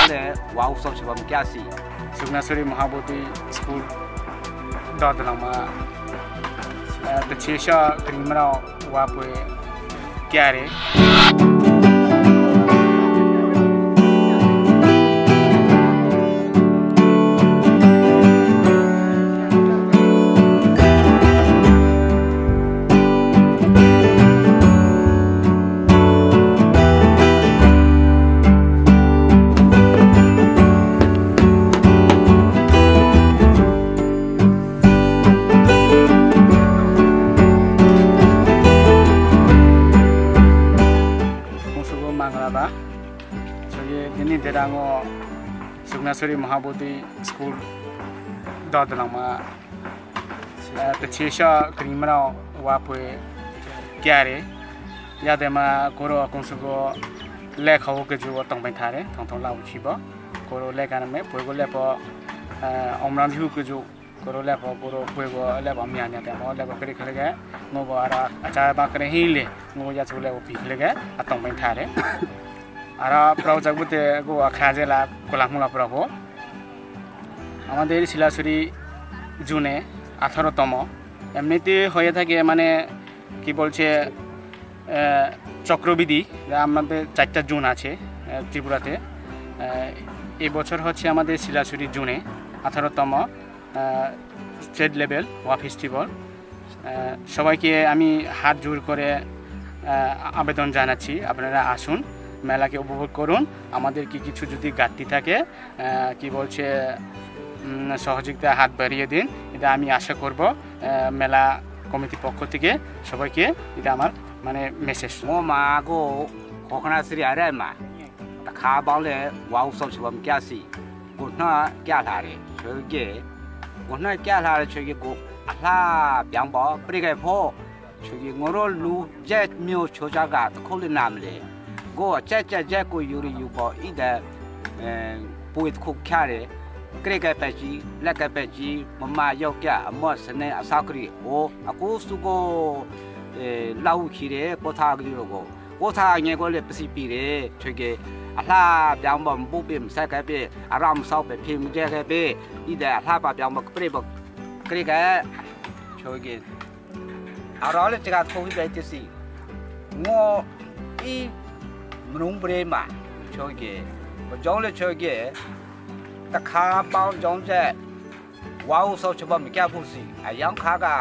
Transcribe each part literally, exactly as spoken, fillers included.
Ane wa usok sebam kya si. Sugnasuri Mahabodhi School dodolangma, eh, the chesa krimrao wapwe kyare. Musugo mangra ba. Soye dini derango Sugnasuri Mahabodhi School dodolangma, eh, te chesa krimrao wapwe kyare. Yadema koro akungsugo lekha o keju o tongbai thare, thong thong lau chibo. Koro lekha name, poigo lepo, eh, omran hu keju. Koro lepo, koro puibo lepo miya nya temo lepo kiri kiri ge. Ngo bo ara acha ba kiri hile. Ngo ya chu lepo pi kiri ge. Atong bai thare. Ara pro jak bute go akha je la kola mula pro go. আমাদের শিলাছড়ি জুনে আঠারোতম। এমনিতে হয়ে থাকে মানে কি বলছে, আহ, চক্রবিধি, যা আমাদের চারটা জুন আছে, আহ, ত্রিপুরাতে। আহ, এই বছর হচ্ছে আমাদের শিলাছড়ি জুনে আঠারোতম, আহ, স্টেট লেভেল ওয়া ফেস্টিভ্যাল। আহ, সবাইকে আমি হাত জোড় করে, আহ, আবেদন জানাচ্ছি, আপনারা আসুন, মেলাকে উপভোগ করুন। আমাদের কি কিছু যদি ঘাটতি থাকে, আহ, কি বলছে, উম, সহযোগিতা হাত বাড়িয়ে দিন, এটা আমি আশা করব। আহ, মেলা কমিটির পক্ষ থেকে সবাইকে এটা আমার মানে message. Ngo ma go kokna sri are ma. Ta kha bang le wa usok sebam kya si. Guna kya lare. Soge. Guna kya lare soge go. Ahla biang ba prigai pho. Chugi ngoro lu je mio chojaga kholi namle. Go che che je ko yuri yubo ide, eh, puit khuk khare. Kreke pechi, leke pechi, mama yokya, amo sene asakri. O, aku sugo, eh, lau khire, kotha agri rogo. Kotha nge gole pisi pire, chugi ahla jamba bu bim sa ka pe, aram sau pe phim je ka pe. Ide ahla pa jamba pre bak. Kreke, chugi. Aro le chiga thok hi bai tisi. Ngo i mrung bre ma choge. Bo jong le choge. Ta kha pao jong je. Wa usok choba mi kya phusi. Ayang kha ga.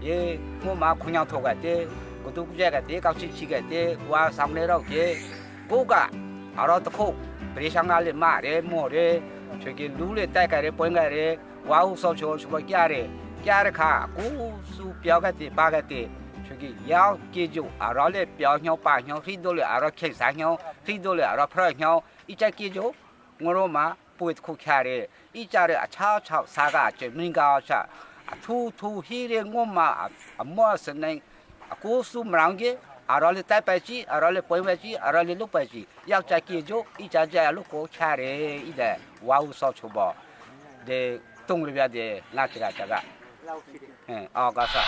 Ye ngo ma khunya thok ga te. Kutuk je ga te, kau chi chi ga te. Wa samne rok ke. Go ga. Aro to kho. Pre sang ga le ma re mo re. Choge lu le tai ka re poing ga re. Wa usok chol chuba kyare, kyare kha, kusu pyagate bagate, chugi yao kejo, aro le pyao hnyao, pa hnyao, hri dole, aro khesa hnyao, hri dole, aro phra hnyao, icha kejo, ngoro ma, puit khu khyare, icha re, acha, cha, saga, che, minga, cha, athu, thu, hire, ngoma, amo, seneng, Aku su mrangge, arale tai paichi, arale poi paichi, arale luk paichi. Yak cha ki jo, i cha ja luk ko chare, i de, wa u so chubo. De, tung ribya de, na chiga chaga. Eh, oh, gasa.